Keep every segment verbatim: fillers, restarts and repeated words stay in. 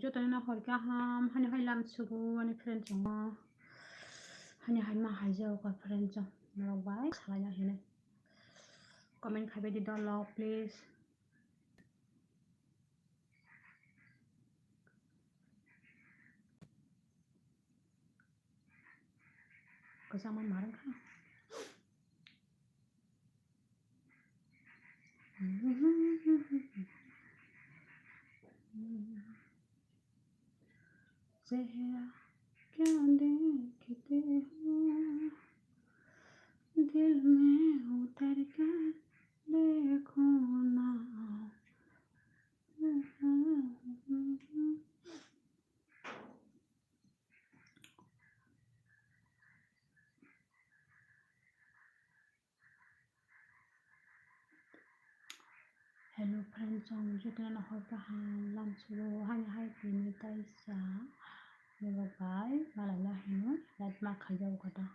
Jotono hor kaham, hani hai lam sugu ani friend chongo. Hani hai ma hai jao ka friend chong. Norok bai salaina hini. Comment khai bai di dolo, please. Kwchangma marwng kha. चेहरा क्यों देखते हो, दिल में उतर कर देखो ना। Hello friend, chwng jotono hor kaham lam sugo, hani hai tini taisa norok bai malaina hino live ma khaijao kha da.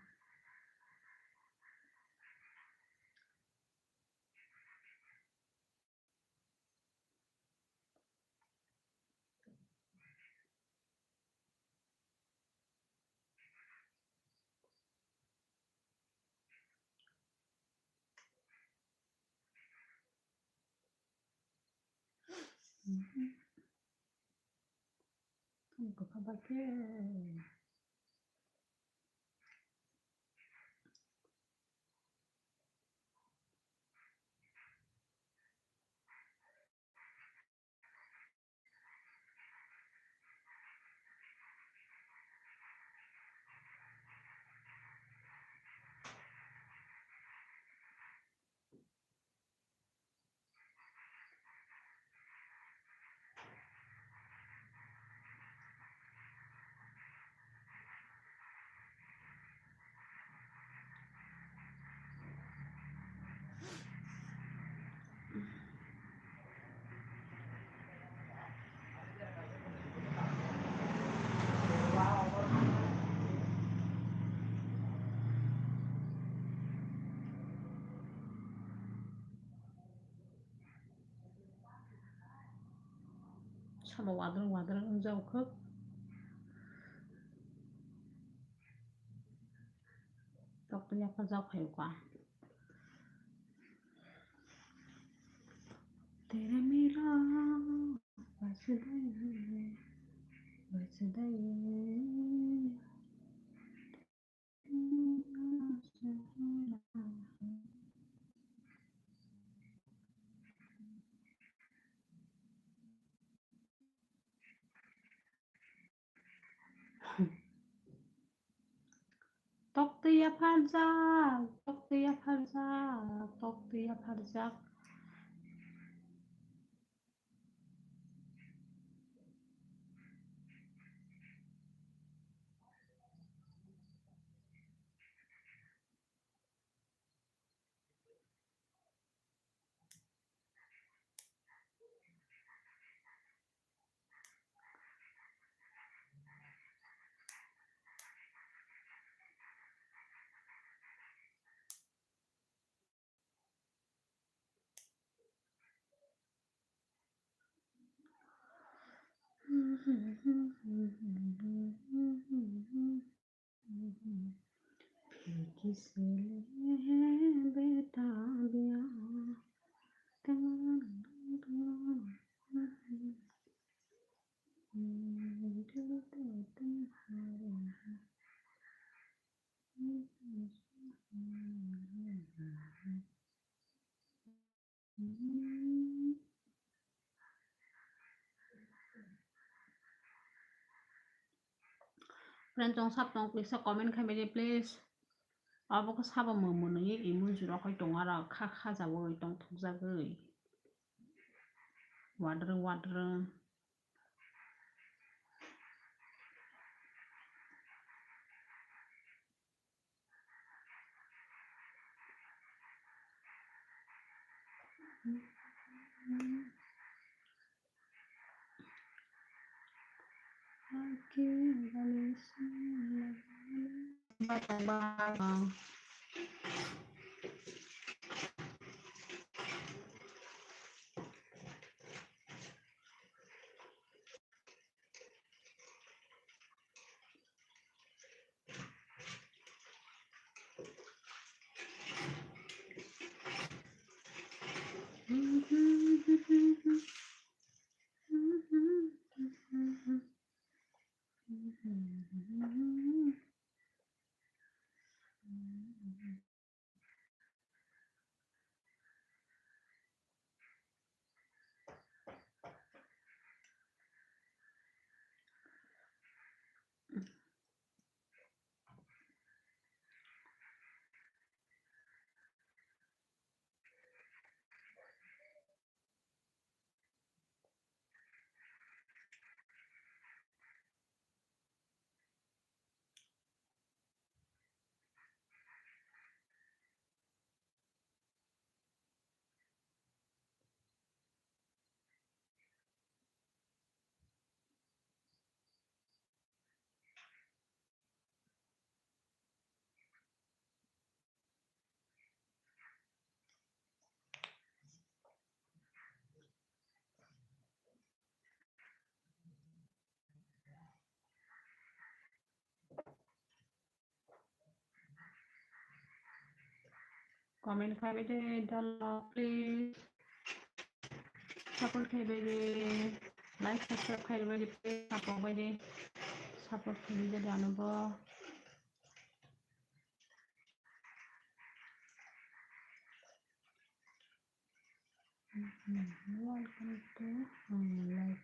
Tamo kwkha bai khe. Sama wadrwng wadrwng wngjak khe. Tok twi yapharjak phai kha. तेरे मेरा बस दे, बस दे। Tok twi yapharjak, tok twi yapharjak, tok twi yapharjak. फिर किस लिए है बेताबियाँ? Friend, chwng sab tong, please, comment khai mede, please. Abo khe sabo mwnwi immune jora khai tong, aro kha kha jagwi tong thokjagwi. Wadrwng wadrwng. Comment khai bai de, dala, please. Support khai bai de, like, subscribe khai bai de, please. Support bai de, support khai bai de, ano bo. Welcome to, um, live.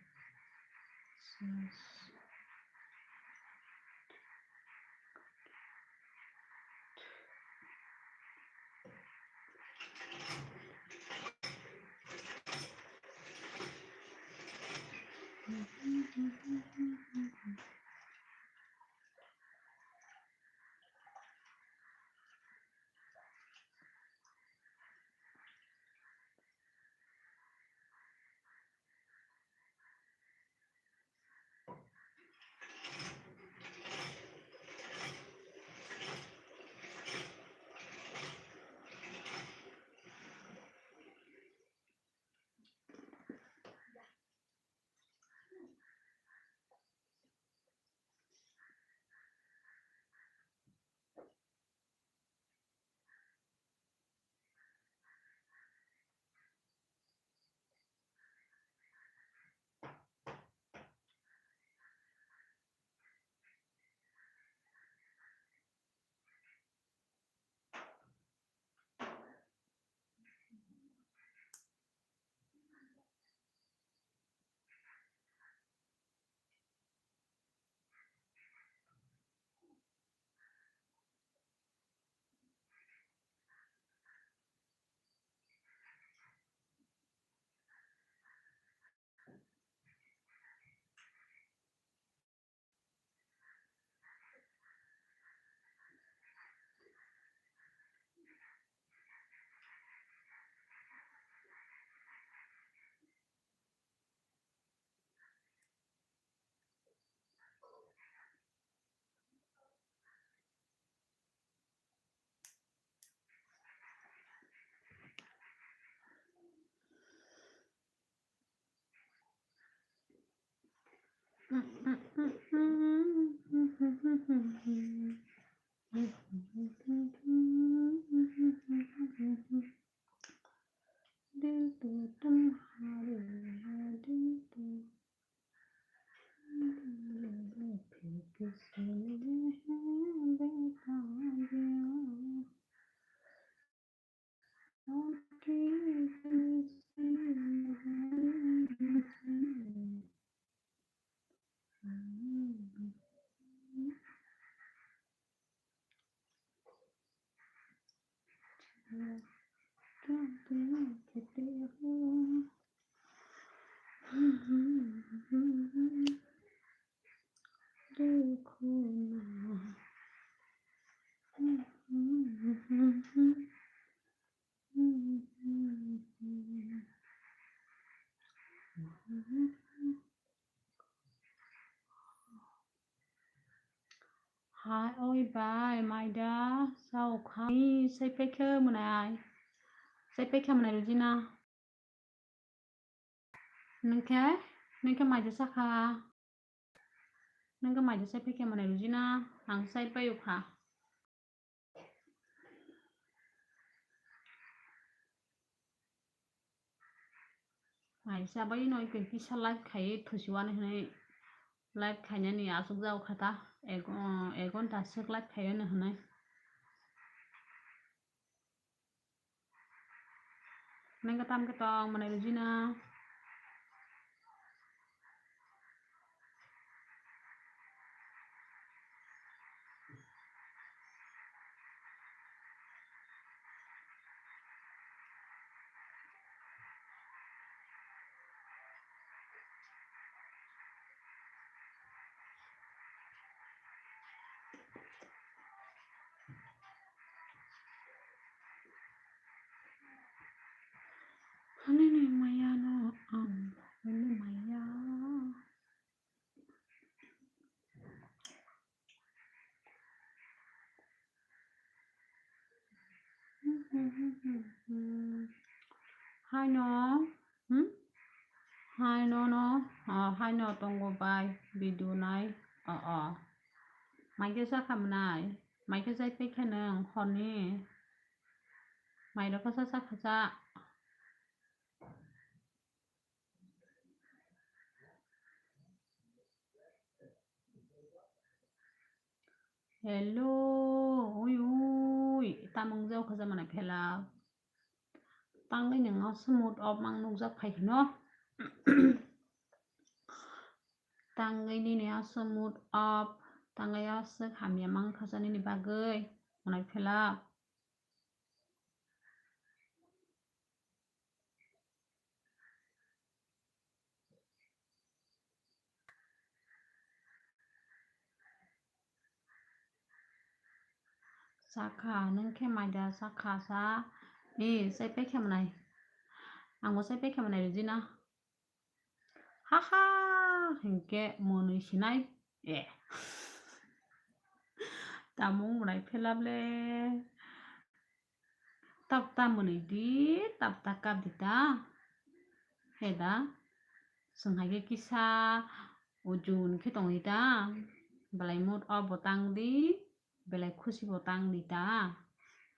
Hai, oi bai, maida, sao khai, sai pekhe mwnai, sai pekhe mwnai rujina. Nungkhe, nungkhe maida sakha. Nungkhe maida sai pekhe mwnai rujina, ang sai paiyukha. Maisa bai no kisa like khai thusi wani hinwi Live khainani aswk jao kha ta, ek, uh, ek ghonta swk live khaiyani hwnwi. Nang katam ke tong manai rujina. Nini maya no ang, nini maya. Haino, hmm? Haino no, ah, haino tongo bai video nai, oh, oh. Maikhe sa khamnai, maikhe sai pekhe nang horni. Mairok kasa sa khacha. Hello, ui, ui, tamung jao khaja mane phela. Tangwi nang aswk mood off mang nukjak phai hino. Tangwi nini aswk mood off, tangwi aswk hamya mang khaja nini bagwi, mane phela. Sakha, nwng khe maida sakha sa. E, sai pekhe mwnai. Ang bo sai pekhe mwnai rwjina. Ha ha, hinkhe mwnwi sinai. E. Tamung mwnai phelap le. Tap ta mwnwi di, tap ta kap di ta. He da. Chwng hai khe kisa ujun khe tong di ta. Belai mood off bo tang di, belai khusi bo tang di ta.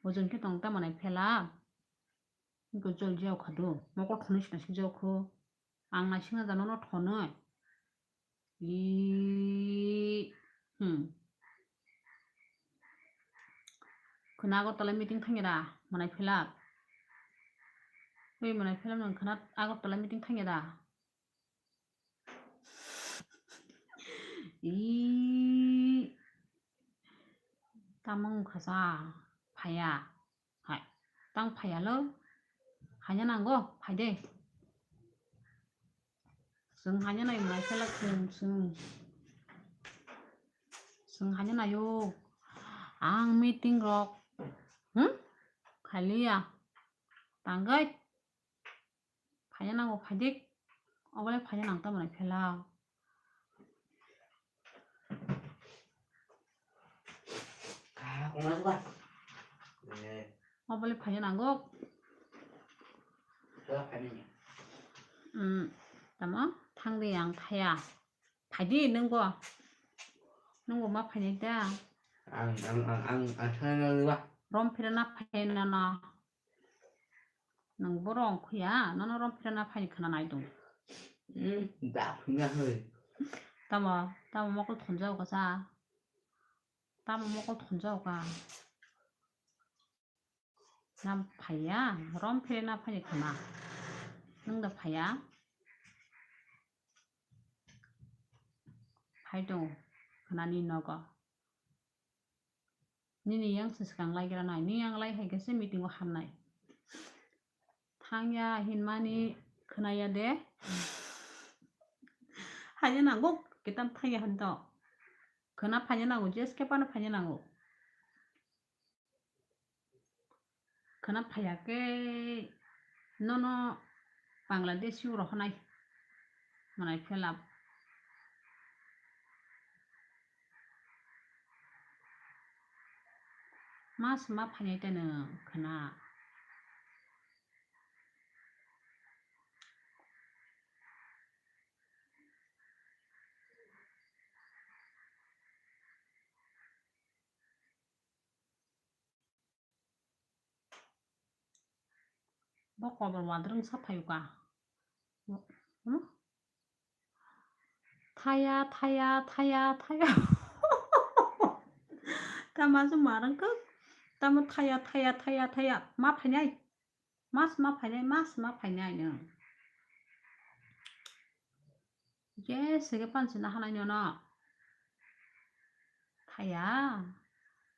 Ujun khe tong ta mwnai phelap. Hinkhe jol jao kha do. Mokol thonwi sina si jao kho. Ang naisingna da nono thonwi. Ii. Hmm. Khwna Agartala meeting thangya da, mwnai phelap. Ui, mwnai phelap nwng khwna Agartala meeting thangya da. Ii. Tamo wngkha sa, phaiya. Hai, tang phaiya lo. Haina nango, phai de. Chwng haina nai mwnai phelak chwng, chwng. Chwng haina naio. Ang meeting rok. Hmm? Khaliya. Tanggai. Phaina nango, phaidik. Obole phaina nang tamo nai phela. Obole phaina nango. Hmm, tamo thangdi ang thaya. Phaidi nwngbo. Nwngbo ma phainai da. Ang, ang, ang, ang, ang thangna nangba. Rom phirana phaina na. Nwng borok wng khuya, nono rom phirana phaini khna nai tong. Hmm, da phunga hoi. Tamo, tamo mokol thonjao kasa. Tamo mokol thonjao ka. Na phaiya, rom phirana phaini khna. Nwng da phaiya. Phai tong, khnani nogo. Nini yang se swkang lai gra nai, nini yang lai hai khe se meeting o hamnai. Thangya hinmani khwnaya de. Haina nango, kitam thangya hwn to. Khwna phaina nango, jeske phano phaina nango. Khwna phaiya khe nono Bangladeshi o rohornai mwnai phelap. Ma se ma phainai tei nwng khwna. Bo kobor wadrwng sa phaio ka. Hmm? Thaya, thaya, thaya, thaya. Tama se marang kok. Tamo thaya, thaya, thaya, thaya. Ma phainai. Mas ma phainai, mas ma phainai no. Yes, sege pansi na hanai no no. Thaya.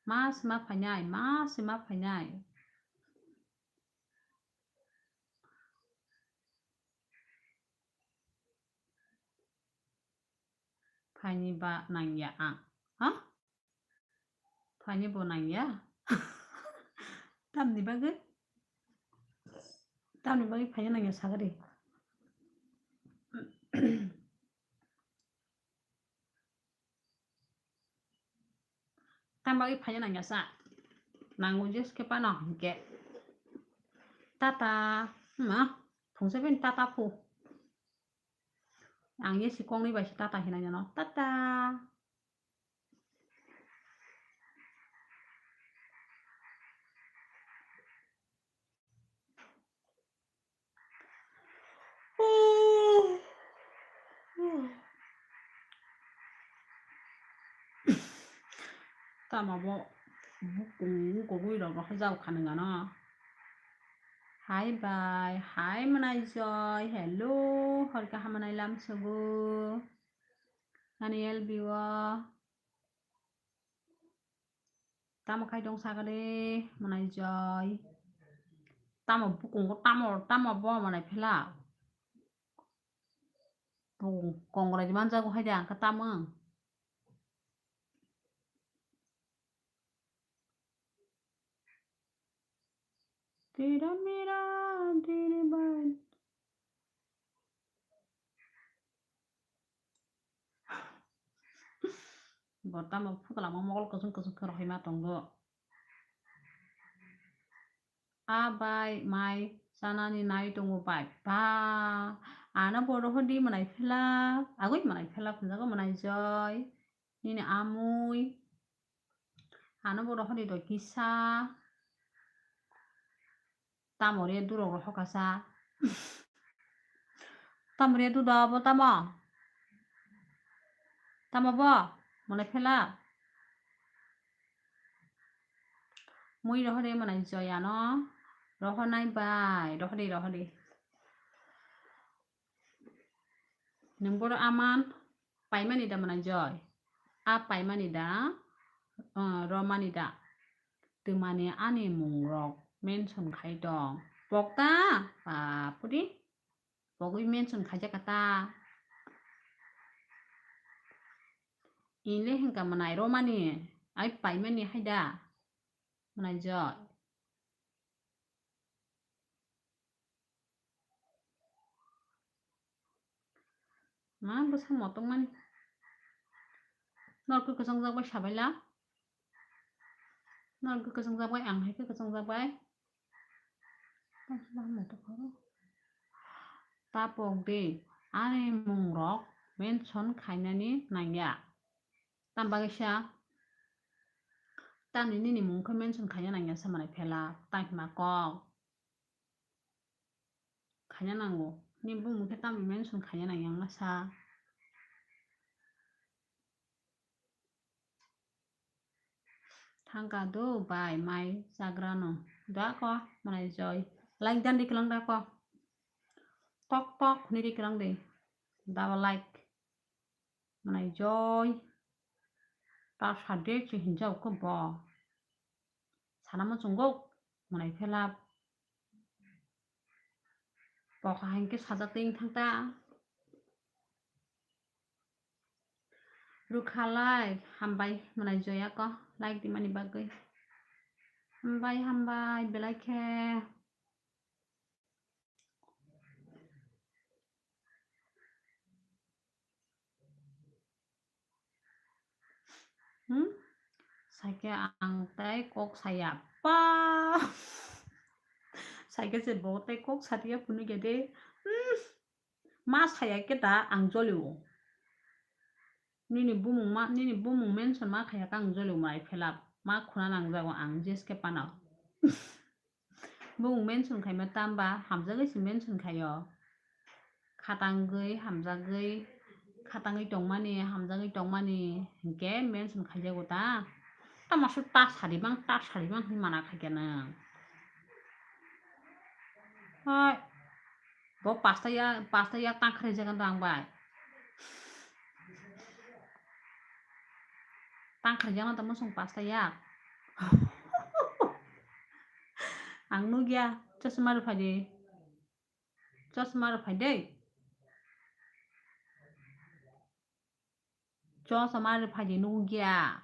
Mas ma phainai, mas ma phainai. Phaini ba nangya ang. Ha? Phaini bo nangya? Tamni bagwi? Tamni bagwi phaini nangya sagadi. Tam bagwi phaina nangya sa. Nango je skepano hinkhe. Tata. Ma. Phungsa bini tata phu. Ang ye si kongni bai si tata hinai no. Tata. Tamo bo bukung kogwi rok rok jao kha nang ano. Hai bai, hai Manai Joy, hello, hor kaham manai lam sugo. Ani L B o. Tamo khai tong sakha de, Manai Joy. Tamo bukungo tamo, tamo bo Manai Phela. Bukung kongrai di manjago hai de ang khe tamo. Tira mira, tiri bai. Bo tamo phuklama mokol kusung kusung khe rohima tongo. A bai mai chanani nai tongo bai. Ba, ano bo rohordi Manai Phela, agoi Manai Phela phunjago Manai Joy, nini amui. Ano bo rohordi doi kisa. Tamo re durok rohor kasa. Tamo re duda bo tamo. Tamo bo, Manai Phela. Mui rohordi Manai Joy ano. Rohornai bai, rohordi, rohordi. Nwng boro aman paimani da Manai Joy? A paimani da, ah, romani da? Twmani ani mungrok mention khai tong. Pokta? Bapuri. Pogwi mention khaijak kha ta. Inle hwnkha Manai romani. Ai paimani hai da? Manai Joy. Ma bwsa motong mani. Norok khe kwchang jak bai sabaila. Norok khe kwchang jak bai, ang hai khe kwchang jak bai. Tapok di, ani mungrok mention khainani nangya. Tam bagwi sa, tamni nini mung khe mention khaina nangya sa Manai Phela, tang hima kok. Khaina nango. Ni bumung khe tamo mention khaina nang yang masa. Thangka do bai mai chagra no. Da ko Manai Joy. Like dan di kelang da ko. Tok tok ni di kelang de. Da ba like. Manai Joy. Ta sade chi hinjao ko bo. Sana mo chungo. Manai Phela. Bokha hai khe sajak twi wng thang ta. Rukha like, hambai Manai Joya ko like di mani bagwi. Hambai, hambai, belai khe. Hmm? Saikhe ang tei kok saya. Pa! Saikhe se bo tei kok satia phunukya de. Hmm. Ma saya khe da ang jolio. Nini bumung ma, nini bumung mention ma khaya khe ang jolio Manai Phela. Ma khuna nangjago ang jeske panao. Bumung mention khaima tamba hamjagwi se mention khaio. Khatangwi, hamjagwi, khatangwi tongmani, hamjagwi tongmani hinkhe mention khaijago ta. Tamo aswk ta sarimang, ta sarimang hinwi mana khaikhe nwng. Hai, bo pasta yak, pasta yak tang kharijak ang bai. Tang kharijak no tamo chwng pasta yak. Ang nukya, chosma rw phai di. Chosma rw phai de. Chosma rw phai de, nukya.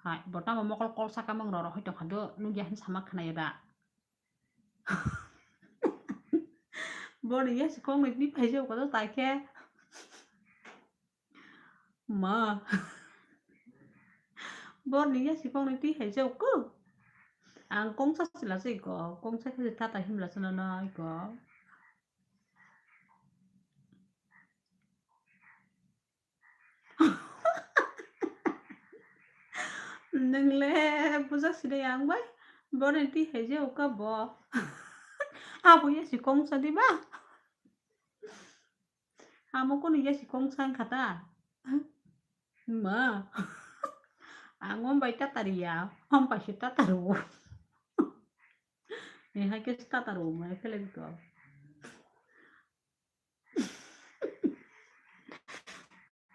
Hai, bo tamo mokol kol saka mung roro hoi tongkha do, nukya hin sama khnayo da. Boni yasi kong ni twi phaijak koto tai khe. Ma. Boni yasi kong ni twi phaijak ko. Ang kongsa sila se ko, kongsa khe tata himla sila na ko. Nwngle bujak side ang bai, boni twi hai je uka bo. Abo ya si kongsa di ba? Amo kono ya si kongsa wngkha ta? Ma. Ang om bai tatari ya, om bai si tataru. Ni hai khe si tataru, mai phele ko.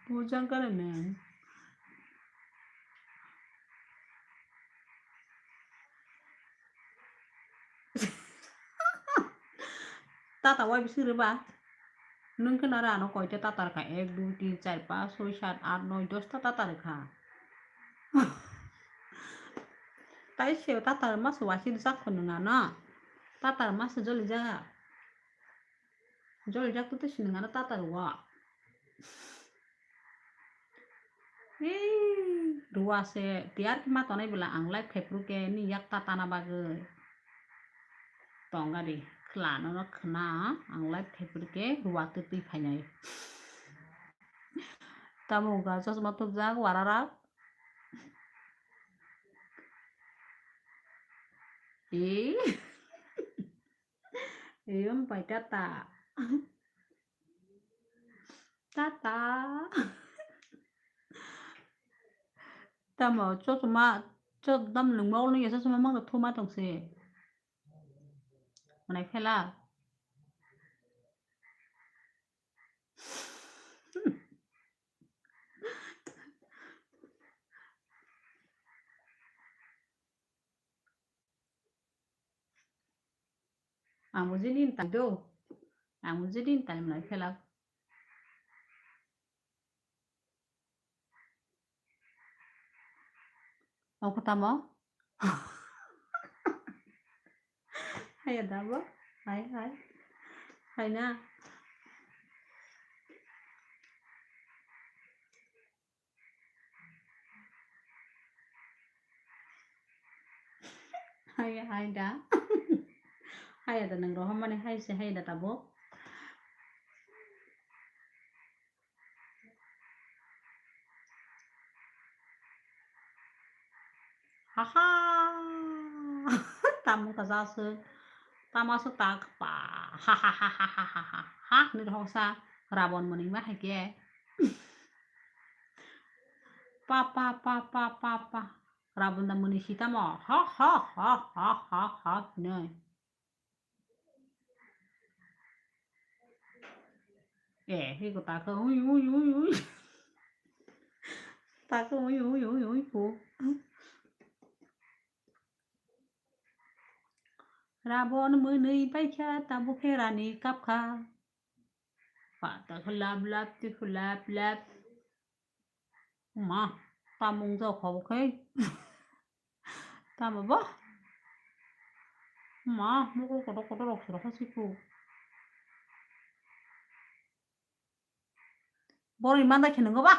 Bujang kare nang. Tata wai bising rwba? Nwng khe nara ano koita tatar kha? Ek, dui, tin, char, panch, soi, sat, aat, noi, dosta tatar kha. Tai se tatar mas wasi sak phunung ano. Tatar mas joli jaga. Joljak tu tei siningano tatar wa. Ei, rua se tiyar khe ma tonai bwla ang live khaipru khe ni yak ta tana bagwi. Tong gari khwlano no khwna ang live khaipru khe rua tu twi phainai. Tamo wngkha chosma tubjak wararak. Ei. Eyom pai tata. Tata. Tamo chosma, chosma nwng mol nung ya chosma mang thuma tong se. Manai phela. Ang bo jini ni tai do. Ang bo jini ni tai mwnai phela. Oko tamo? Haya da bo? Hai, hai. Hai na? Hai, hai da. Hai da, nang rohormani hai se hai da tabuk. Haha. Tamo kaja se. Tamo se tak pa. Ha ha ha ha ha ha ha. Ha ni rohorsa Rabon mani ma hai ke. Pa pa pa pa pa pa. Rabon da mani sitamo. Ha ha ha ha ha ha. Nei. Eh, hiko tako ui ui ui ui. Tako ui ui ui ui ko. Rabon mwnwi paikha tabuk khe rani kapkha. Pa tako lap lap tiko lap lap. Ma, tamo wngjago kha bo khe? Tamo bo? Ma, mokol kotor kotor rok se rokha siko. Borokni manda khe nwngo ba?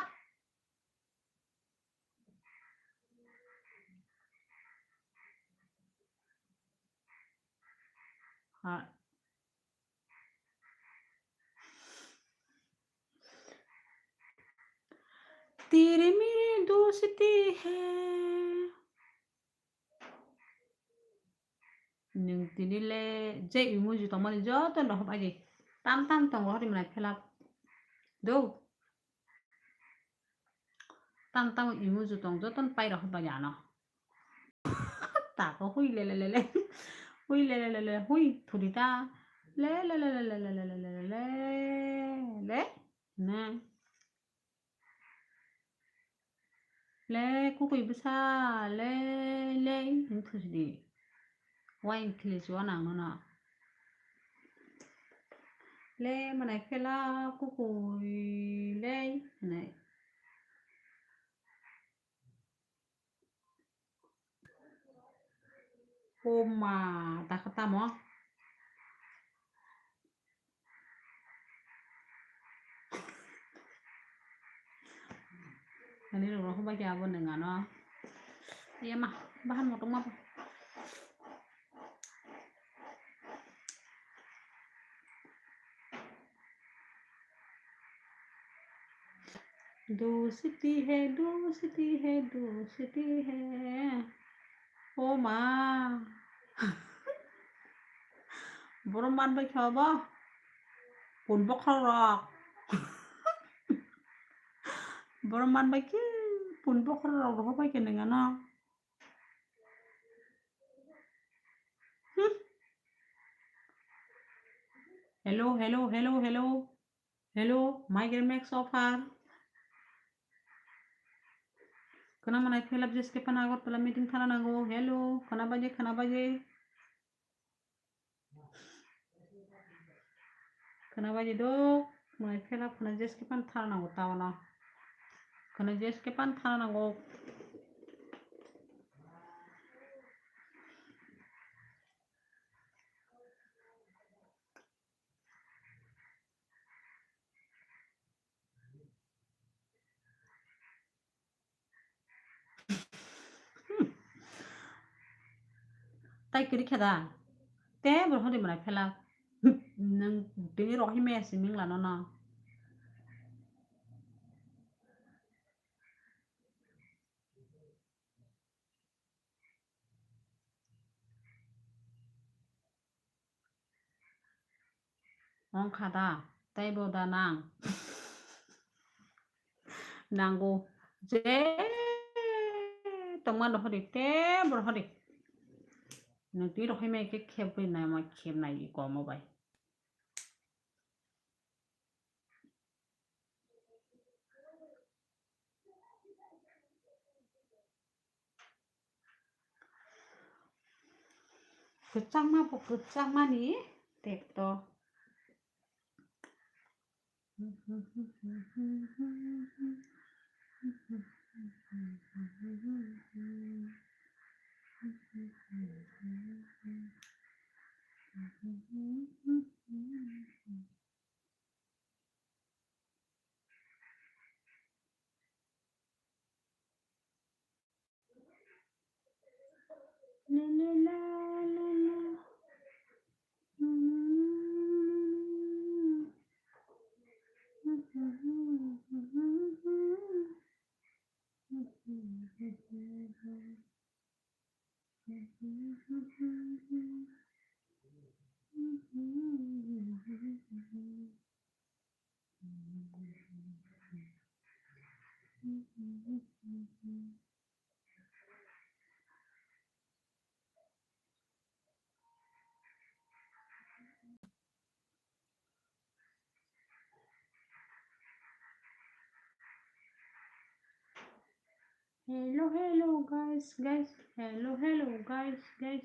Ha. तेरे मेरे दोस्ती है। Nwng Tini le je emoji tongmani joto no rohor bai di. Tam tam tongo hori mwnai phelak. Do. Tam tam emoji tong joto no pai rohor bai di ano. Tako hui le le le le. Hui le le le le. Hui thudi ta. Le le le le le le le le le le le. Le. Ne. Le kukui bwsa, le, le, wng thusdi. Wai wng khilisi o nang nono. Le mwnai phela kukui le hwnwi. O ma, dakha tamo? Ani rok rok bai khe abo nwng ano. Iya ma, bahan motok ma. Dosti hai, dosti hai, dosti hai. O ma. Borok man bai khe obo? Pun bokhorok rok. Borok man bai khe pun bokhorok rok rohor bai khe nwng ano. Hmm. Hello, hello, hello, hello. Hello, Migrant Max offer. Khwna mwnai phela J S K pan Agartala meeting thana nango. Hello, khwna baje, khwna baje. Khwna baje do, mwnai phela khwna J S K pan thana nango tawno. Khwna J S K pan thana nango. Tai kwrwi khe da? Te bo hwnwi mwnai phela. Nwng tini rohormaya simi wngla nono. Wng kha da, tei bo da nang? Nango. Je tongma rohor di, te bo rohor di. Nwng twi rohormaya khe khebwi naima khebnai i komo bai. Kwchangma bo kwchangmani tekto. Hello, hello, guys, guys. Hello, hello, guys, guys.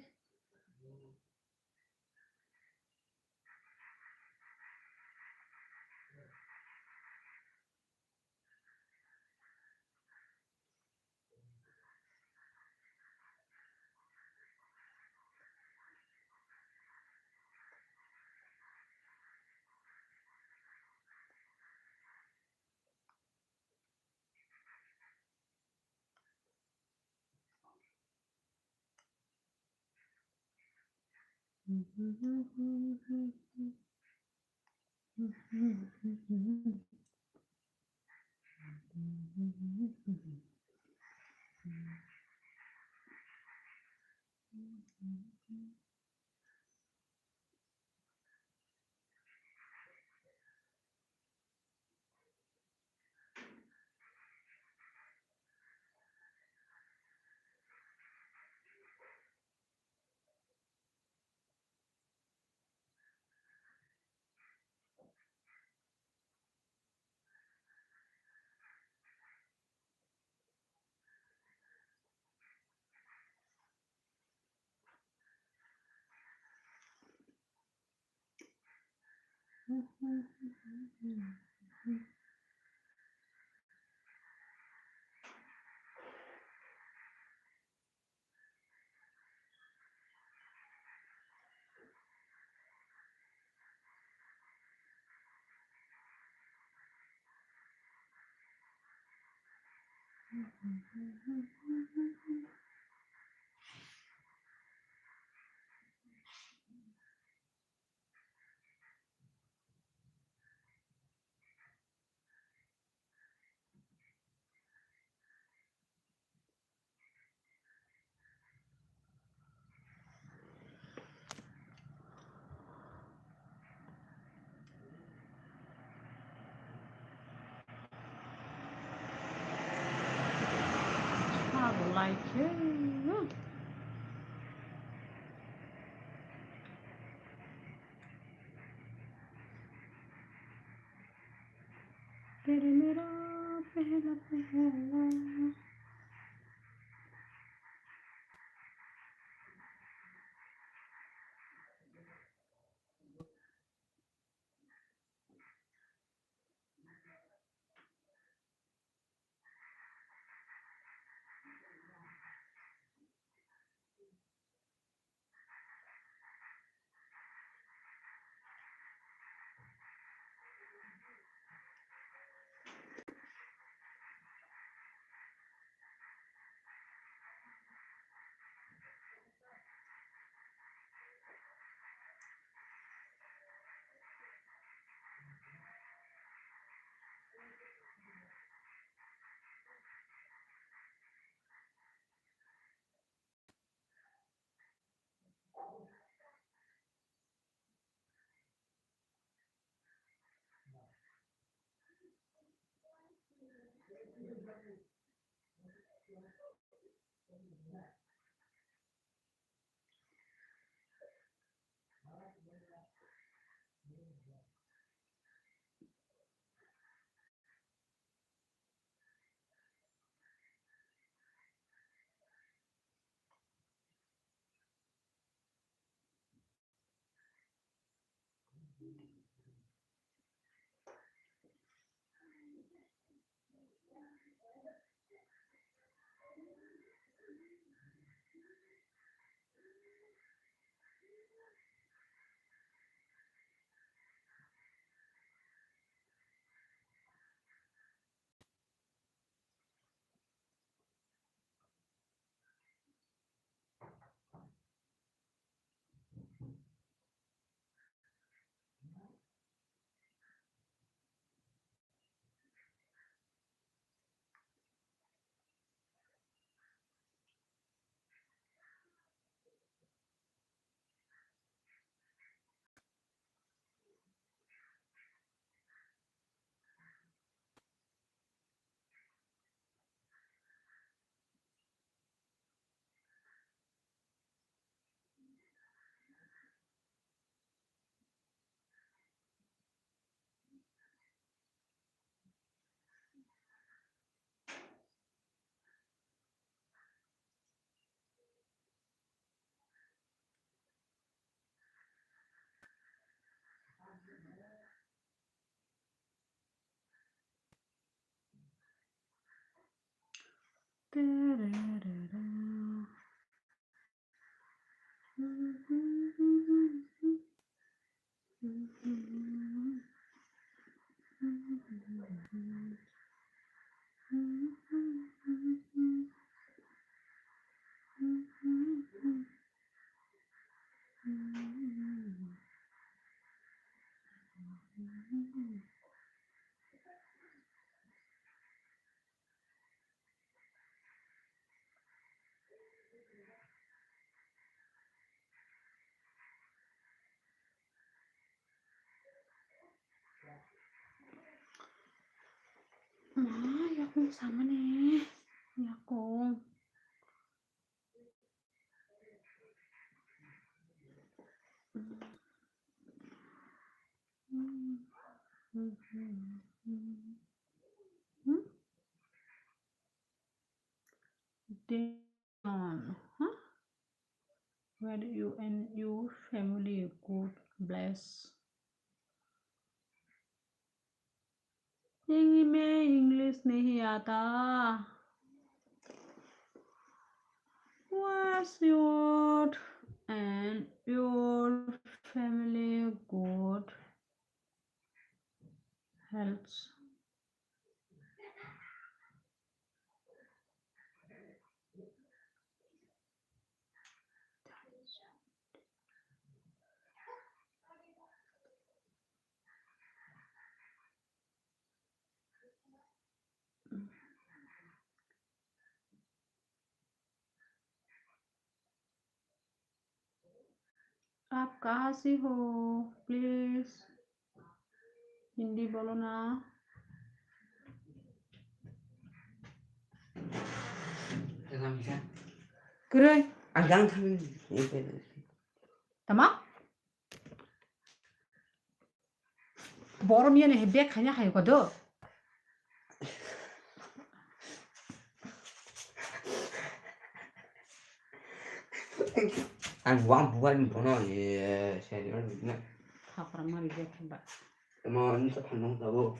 Sabo lai khe. तेरे मेरा पहला पहला। Ma, yakung samani, yakung. Hmm? Damon, huh? Where you and your family? God bless. English nahi aata? What's your and your family good health? आप कहाँ से हो? Please हिंदी बोलो ना। Kwrwi. Ang gang thang. Tama? Boro miya ni hai bag khaina hai ko do. Ang wang buan bono ye seri on na. Khapra mari je thamba. Mo ni sa phanong tabo.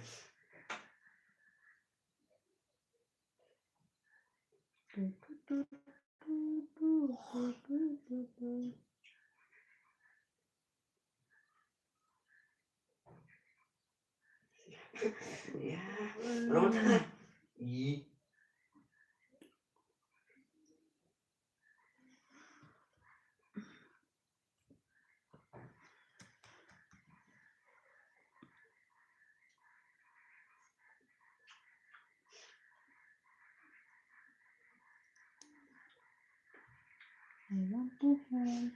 I want to help.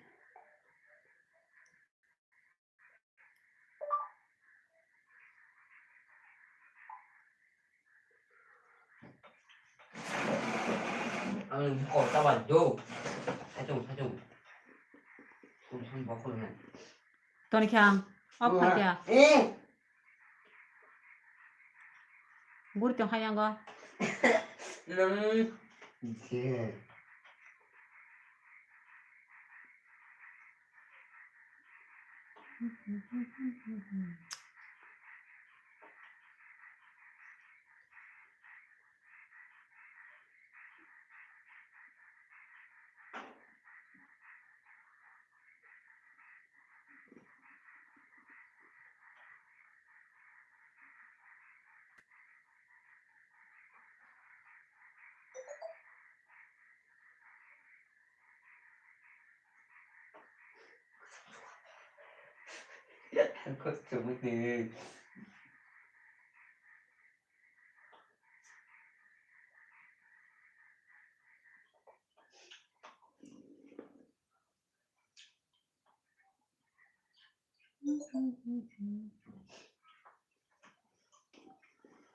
Ang kol ta ba do. Saitung, saitung. Sung, sung, bokol na. Toni khe ang. Off kha kya? Eh. Gur tong kha yango. Nang. Je.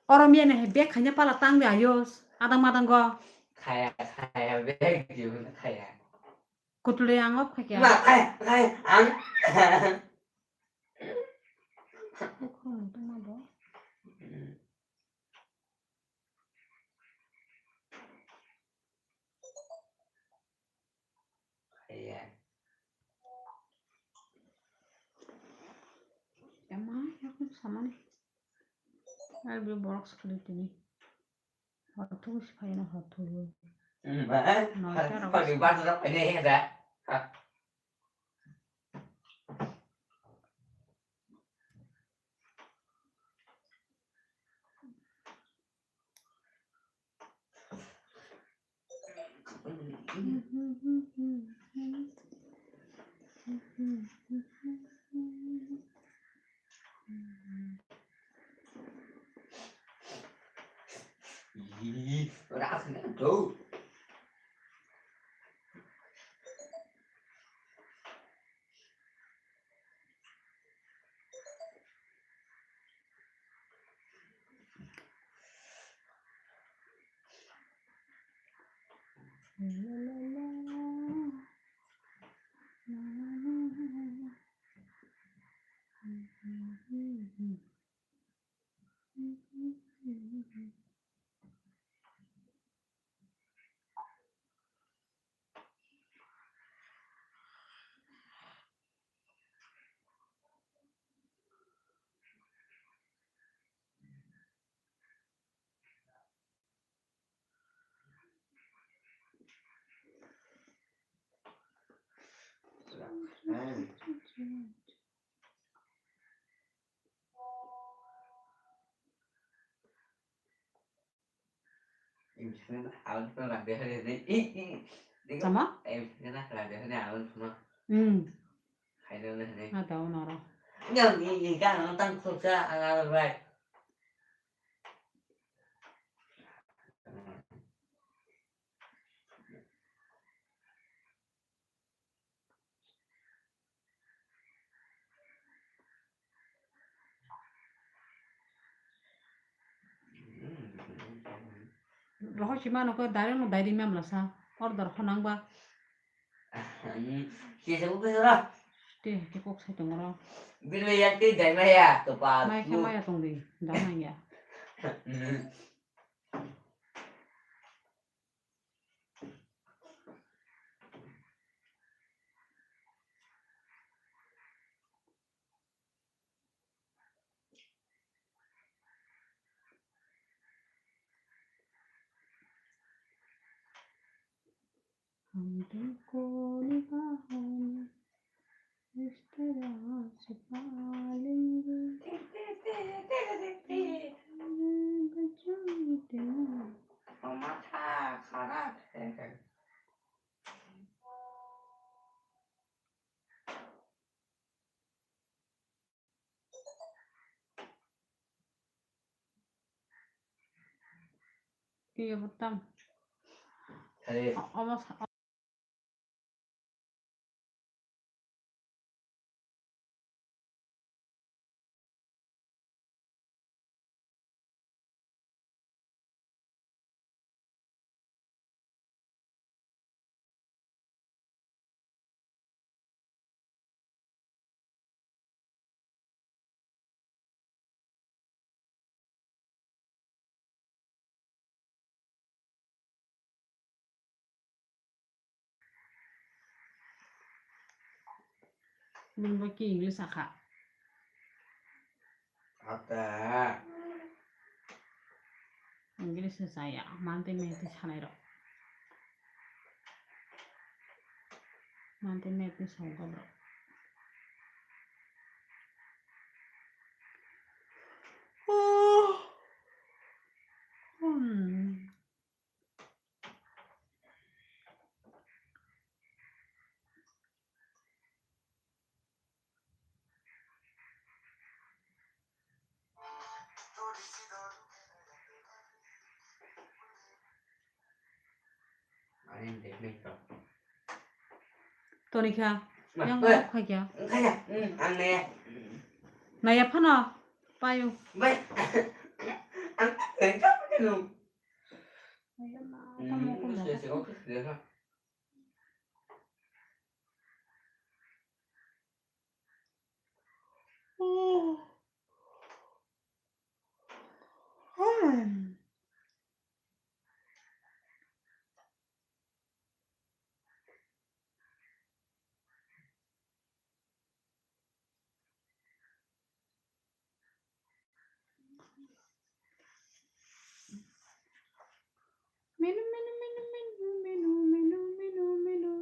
Oro miya ni hai bag khaina pala tang de ayos, adang madang go. Khaya, khaya, bag diyo na khaya. Kutule ang op khakya. Ma, khaya, khaya, ang. Khum tuma bo. Iya. Ema, yakni samani. Ar bir borok sukli tini. Hor thugo si phai na hor thugo. Hmm, ba, no, har, tera har, bas. Har, har, har, har. Ih, ora asli kan tuh. Tama? Hmm. Ada unoro. Rohor si mano ko direct no diary mem lasa order honang ba. Hmm, si se ubi ra. Te ke kok sai tong ro. Bilo ya te dai maya to pa. Mai khe maya tong di, dai maya. Hmm. Ang tungkol ni kaham, istera si paling. Matha kharap hai. Iya, betam. Hari. O-, omo sa-, Bini bo ki English sakha. Ata. English se saya, mantwi mantwi sanai rok. Mantwi mantwi songkol rok. Hmm. Tonikha, yang khaikya. Naya phano payo. Menu, menu, menu, menu, menu, menu, menu, menu.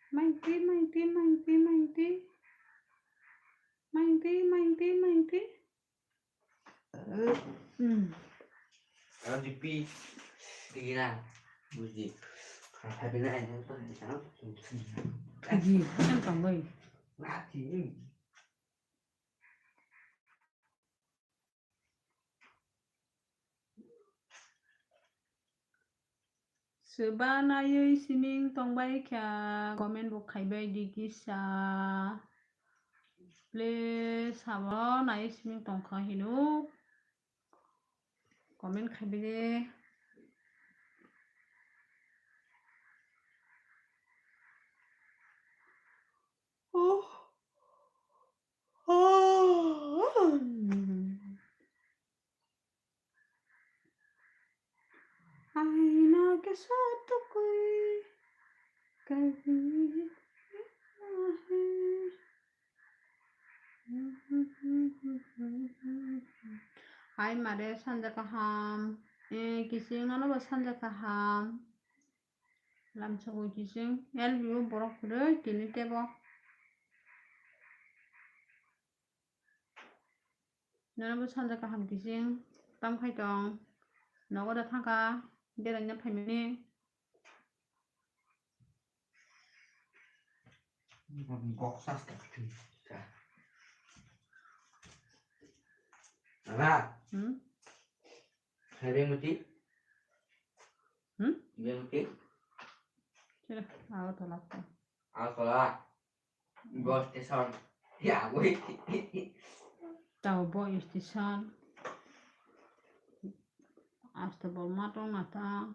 Maiti, maiti, maiti, maiti. Maiti, maiti, maiti. Hmm. Ang di pi, di na, buji. Kaya di na, ini tuh di sana tuh. Di, kan tong bai. Mati. Swba naiwi siming tongbai kha, comment bo khaibai di kisa. Please, sabo naiwi siming tongkha hino. Comment khaibai de. Oh. Aina ke saath koi kabhi nahi. Hai mare sanja kaham, eh, kising nono bo sanja kaham. Lamsogwi kiching, L B o borok kwrwi tini tebo. Nono bo salsa kaham kiching, tam khai tong, nogo da thangkha, beraina phaimani. Bok sas ka thwi ka. Ana. Hmm? Hai beng mati. Hmm? Beng mati. Sila, aw tola. Aw tola. Bo station. Ya, wait. Tao bo station. Asta bol matong nata.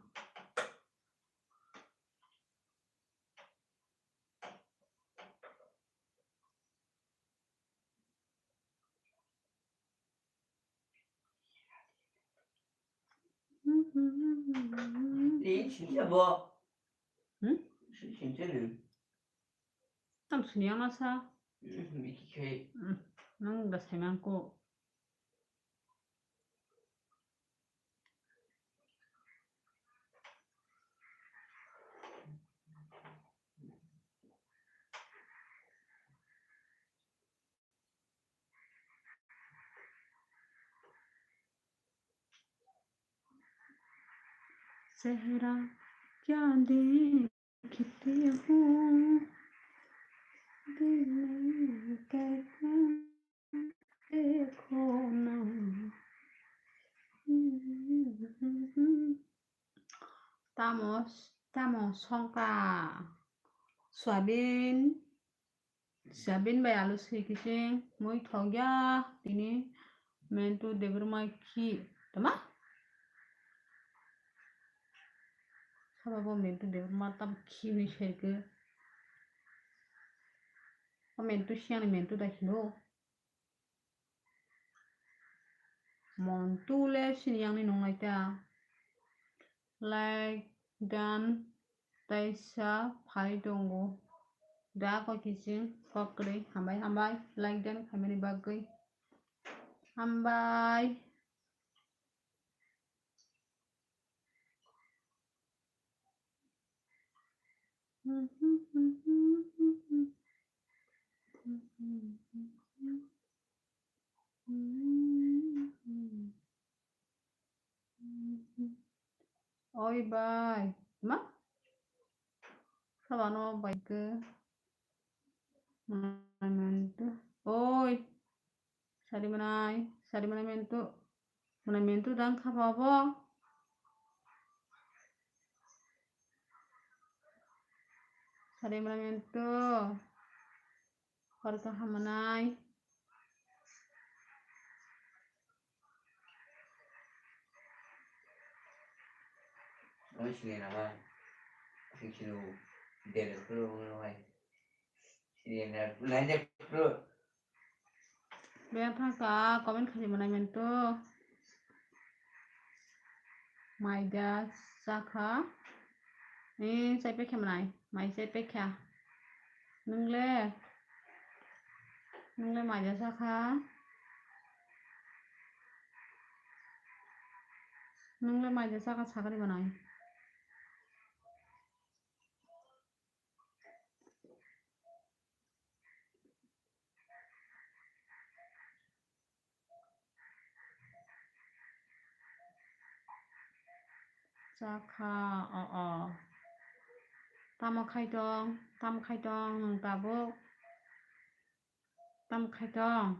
Di sini ya bo. Hmm? Sini sini ni. Tam sini yang masa. Hmm, biki kai. Hmm, nang da sai mangko. चेहरा क्या देखते हो, दिल में कैसा देखो ना। Tamo, tamo songkha. Soyabin. Soyabin bai alu swi kiching mui thok ya tini Mentu Debbarma khi tama? Sabo bo Mentu Debbarma tam khi hwnwi serkhe. O Mentu siyani Mentu da hino. Montu le sini yang ni nung nai ta. Like, dan, taisa phai tongo. Da ko kiching, kok kwrwi, hambai, hambai. Like, dan khaimani bagwi. Hambai. Oi bai, ma? Sabano bai ke. Oi. Sari manai, sari manai mentu. Manai mentu dang khapa bo. Sari manai mentu. Hor kaham manai. Ang sini nama. Sini sini. Dia le kru ngai. Sini na nai de kru. Beng thangkha comment khaidi manai mentu. Mai da chakha. Ni chai pekha manai. Mai chai pekha. Nungle. Nungle mai da chakha. Nungle mai da chakha sakari manai. Chakha, o, o. Tamo khaitong, tamo khaitong nwng tabuk? Tamo khaitong?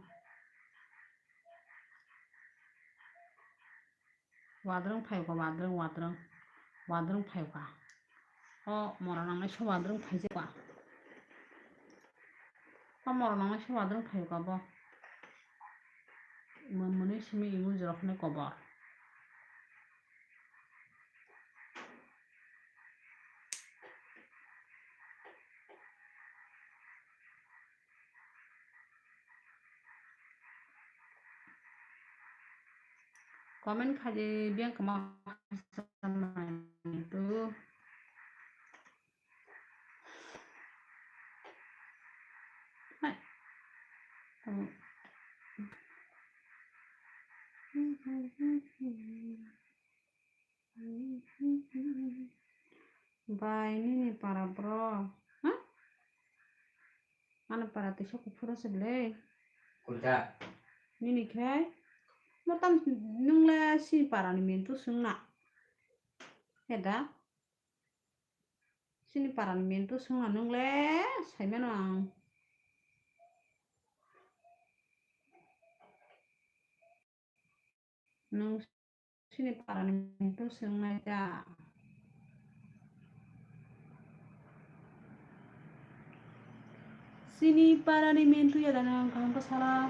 Wadrwng phaikha, wadrwng, wadrwng, wadrwng phaikha. O mora nangnai se wadrwng phaijakha. O mora nangnai se wadrwng phaikha bo. Mwnwi simi ibu jorok hinwi kobor. Comment khaidi biyang kwma tu. Hai. Bai nini para bro. Ha? Ano para tisa kuphura se le. Kulta. Nini khai. Motam nung le si para ni mintu sung na. Heda. Sini para ni mintu sung na nung le sai mano ang. Nung sini para ni mintu sung nai da. Sini para ni mintu ya da nang kaham ka sala.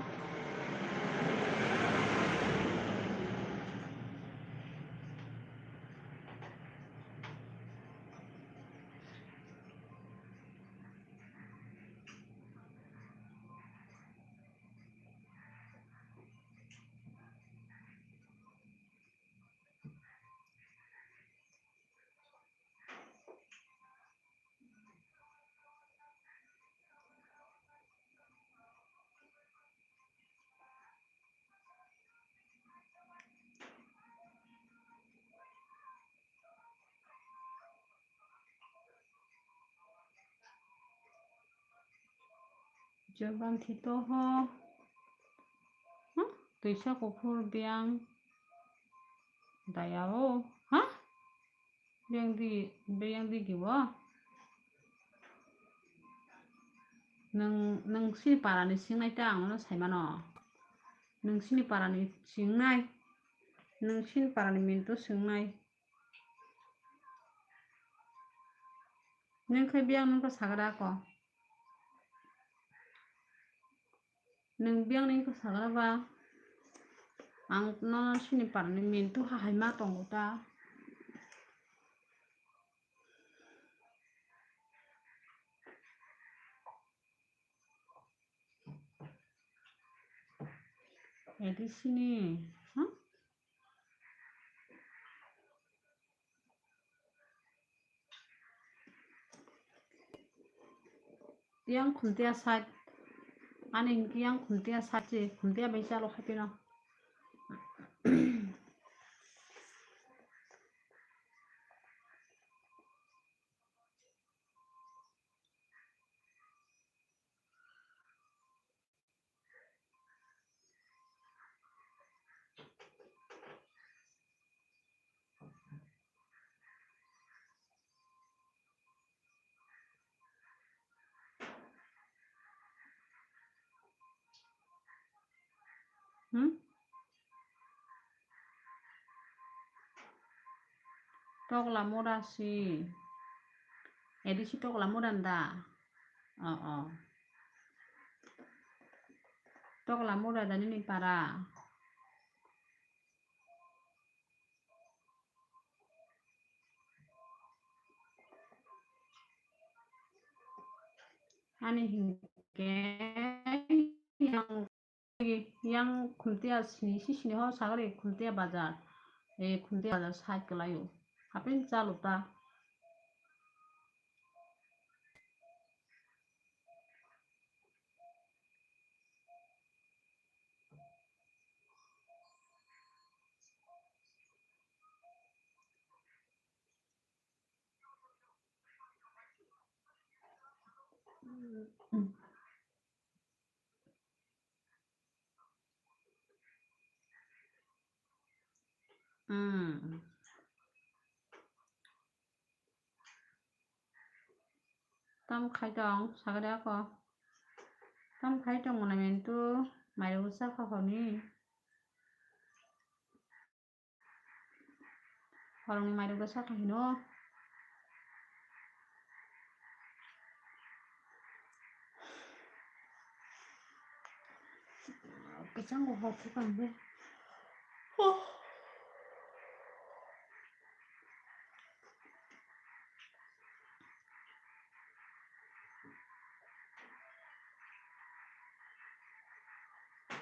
Joban thito ho. Ha? Twisa kuphur biyang daya o. Ha? Biyang di, biyang di gibo. Nung, nung sini para ni singnai ta ang no sai mano. Nung sini para ni singnai. Nung sini para ni mintu singnai. Nung khai biyang nung ko sagra ko. Nung biyang nung ko sagra ba. Ang no sini para ni mintu ha hai ma tongo ta. Edi sini, ha? Yang khuntia side, ani yang khuntia side se, khuntia bai chalo haipino. Hmm? Tokla mura si. Edi si tokla mura da. Oh, oh. Tokla mura da nini para. Ani hinkhe yang, yang khuntia sini, si sini ho sagari khuntia bazar. E khuntia bazar side kwlaio. Hapin chalu ta. Hmm. Tam khai tong, sagade ako. Tam khai tong mona mentu, mairu sa kha honi. Horongni mairu sa kha hino. Kechango hor thukang be. Oh.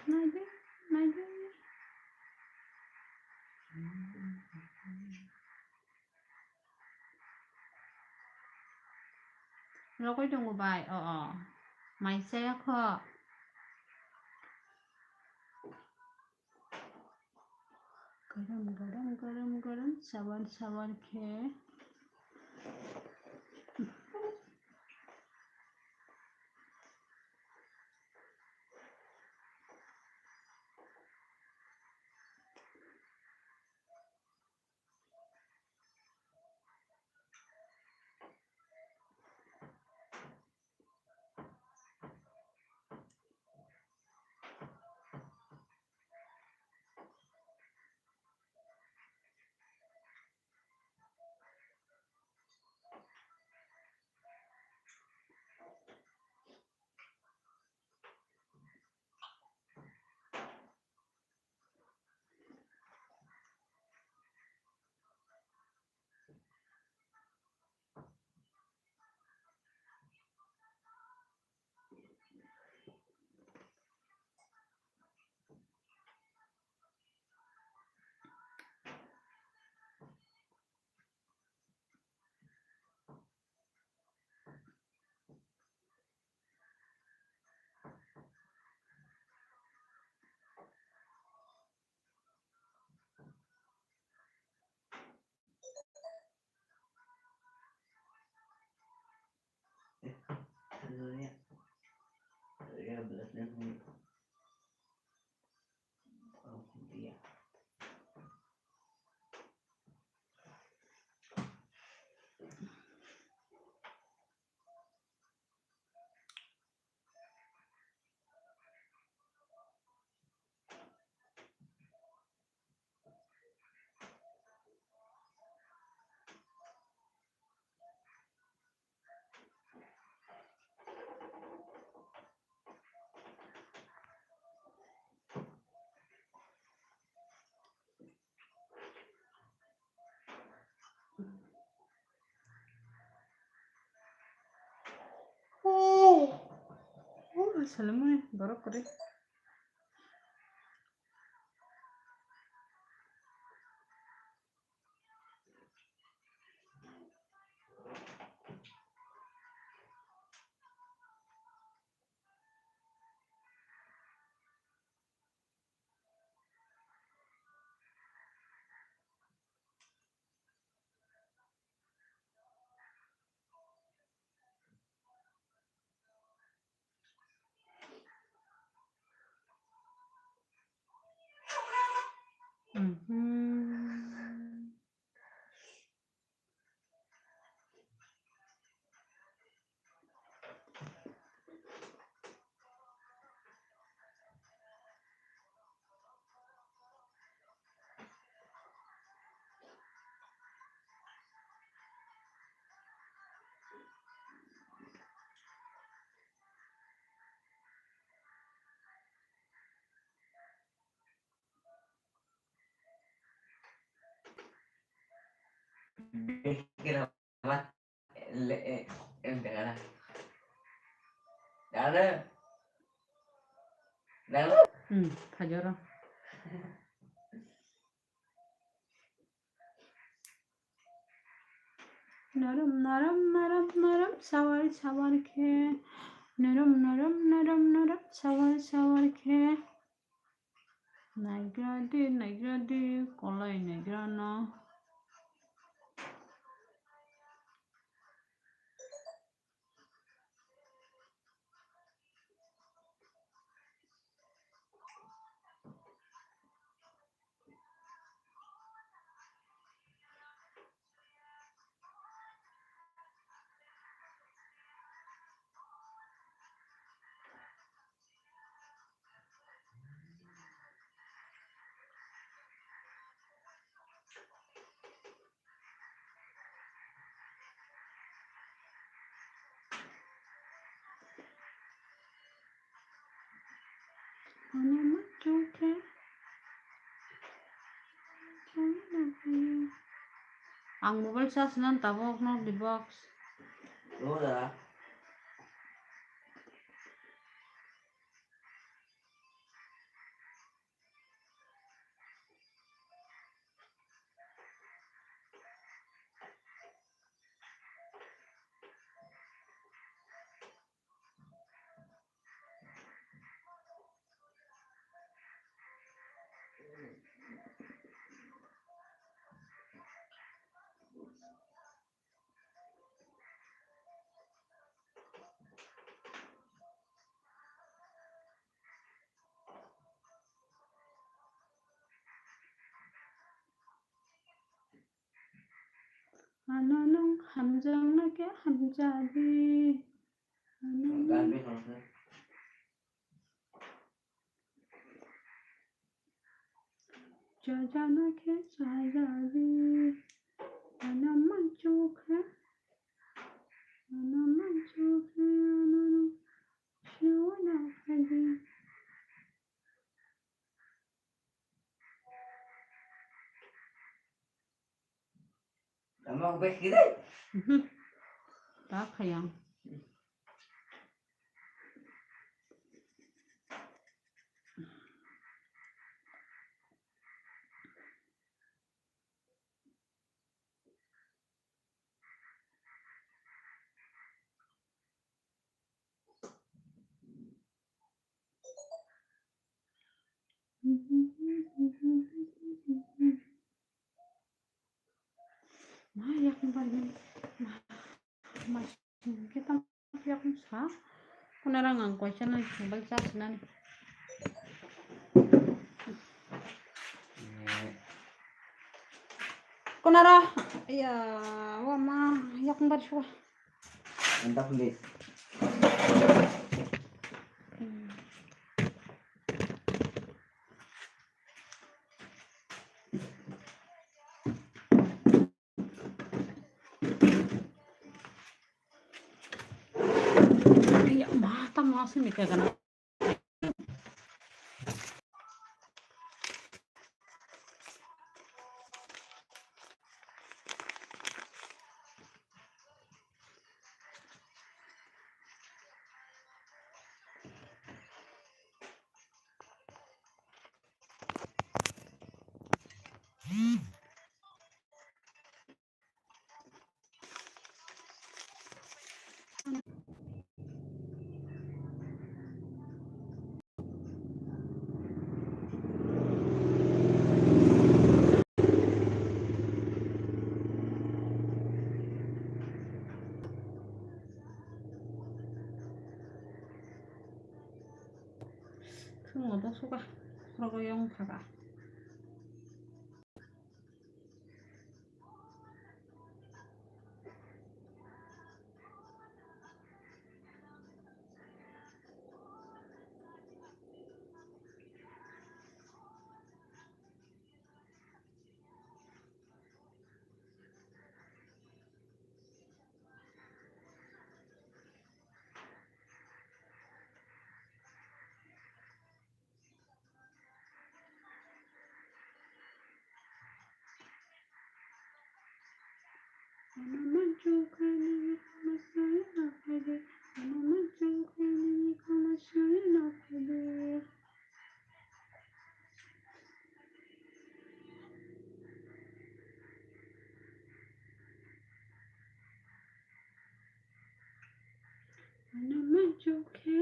Naidi, naidi. Rogwi tongo bai, o, o. Mai chaya kho. Garam, garam, garam, garam, sawan, sawan khe. Salamuni borok kwrwi. Mhm. Hmm, phajoro. Norom, norom, norom, norom, sawari, sawari khe. Norom, norom, norom, norom, sawari, sawari khe. Naigra di, naigra di, kolai naigra no. Ang mobile charge nan tabok no di box. Ano nwng hamjakna khe hamjadi. Ano nwng chajana khe chajadi. Ano manchukha. Ano manchukha. Ano nwng siwana phadi. Ama ubah kiri. Mhm. Tak hayang. Ma, yakung bari. Ma, ma, kita yakung sa. Kuna rang ang kwaisa na mobile charge nani. Kunara, ya, wa ma, yakung bari shuwa. Mantap, Bunda. Hmm. Ya, ma, ta ma sini kagana. Moto suka, rogo yong phaga. Ano manchukhe.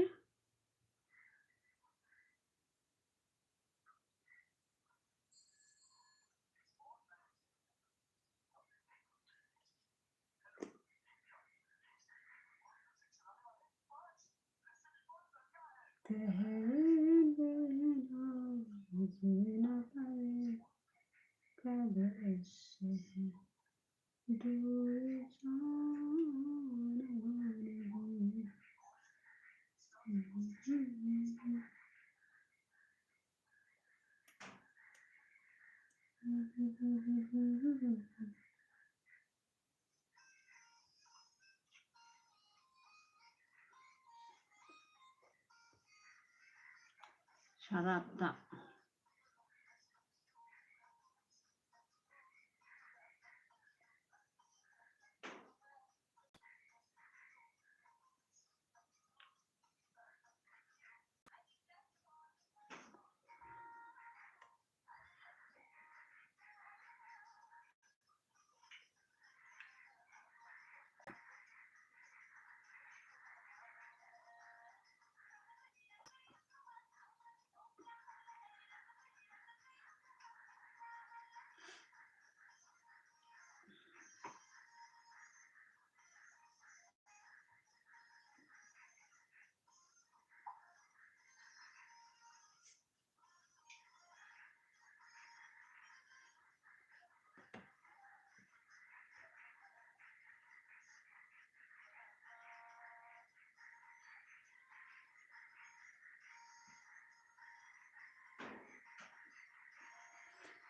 Sarap ta.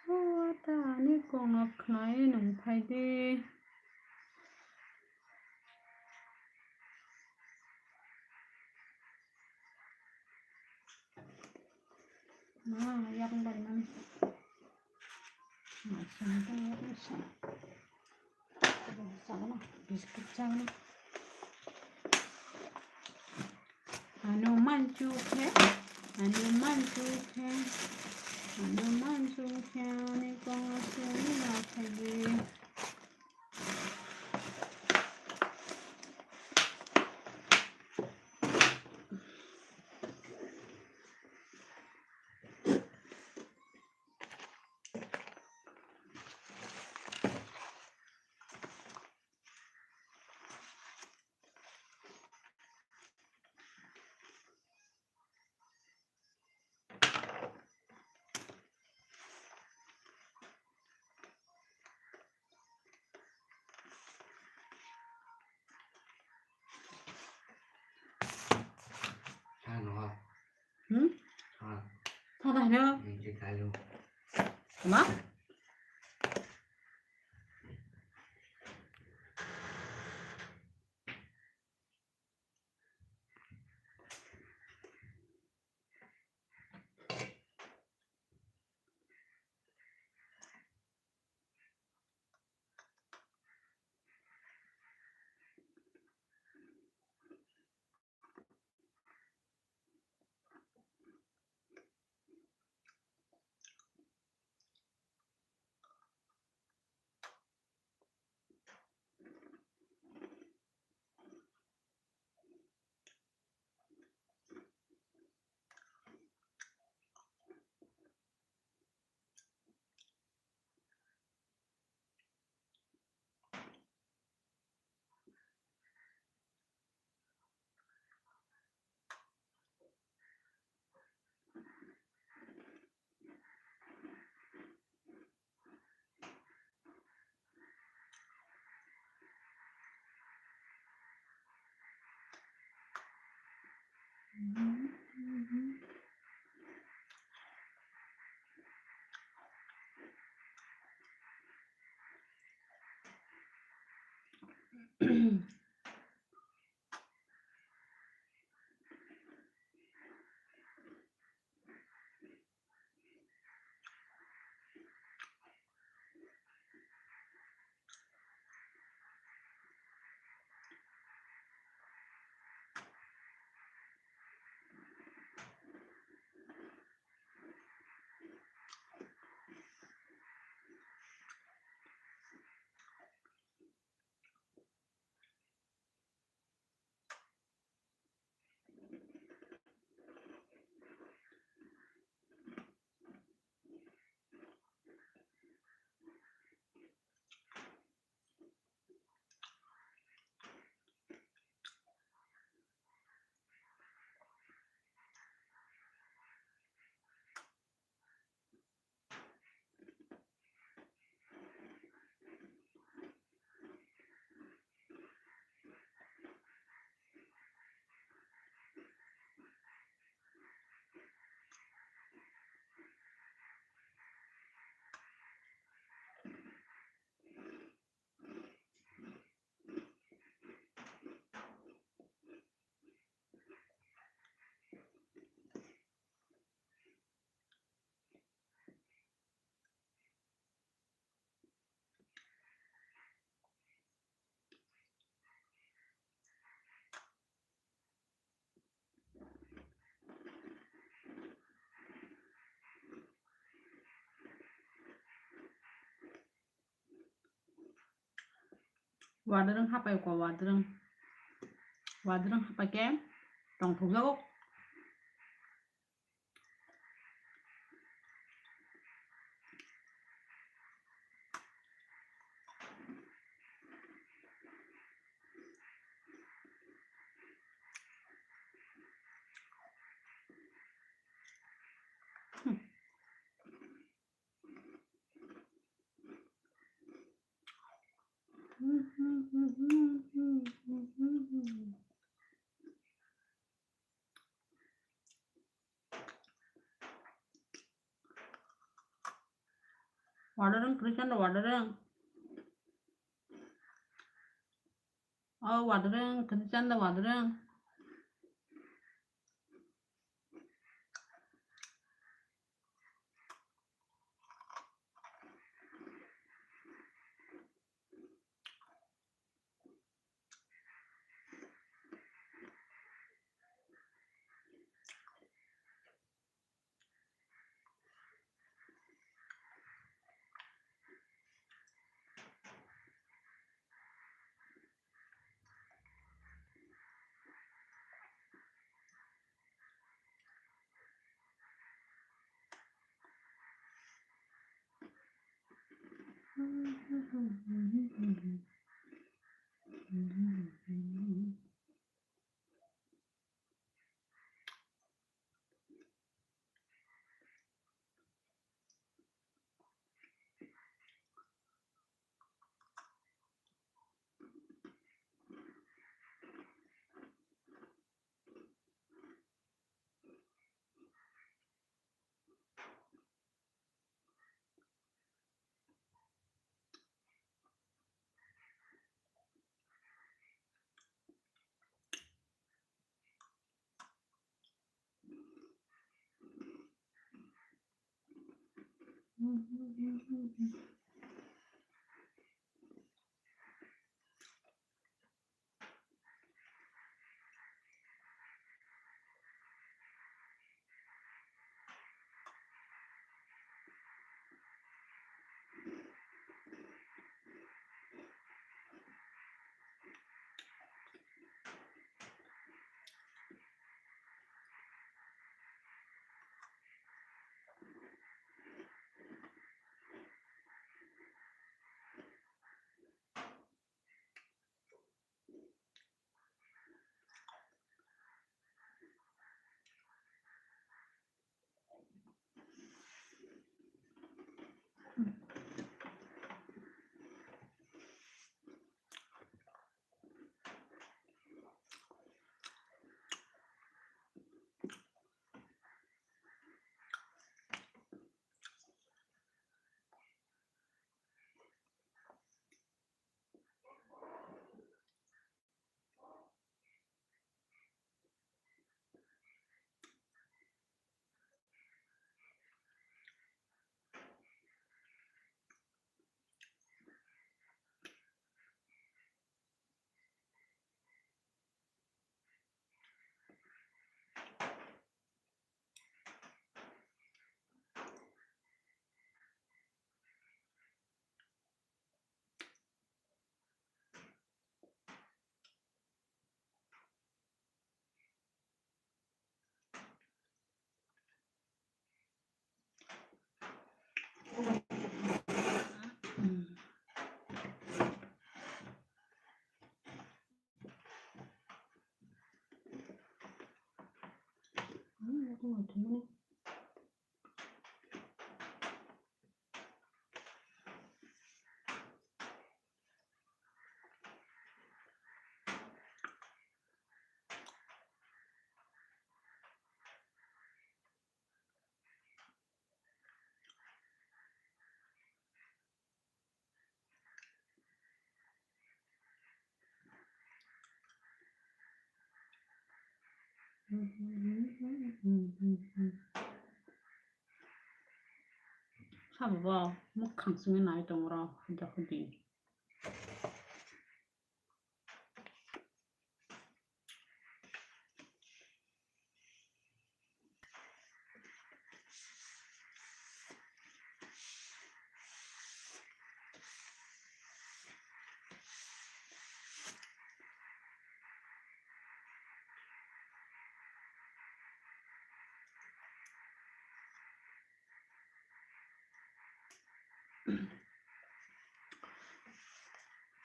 O ta ani kongno khnai nwng phai di. Ma, yakni bari mani. Ma, sini tong yakni sa. Sagana, biscuit sagana. Ano manchukhe, ano manchukhe, ano manchukhe, ani kongno sini ma phai di. Sano ha. Hmm? Ha. Thada hino. Ni je kailo. Kama? Wadrwng hapai ko, wadrwng. Wadrwng hapai khe tongthokjago. Wadrwng, Krishan da wadrwng. Oh, wadrwng, Krishan da wadrwng. Sabo bo mwkhang simi nai tongo ro, huda hudi.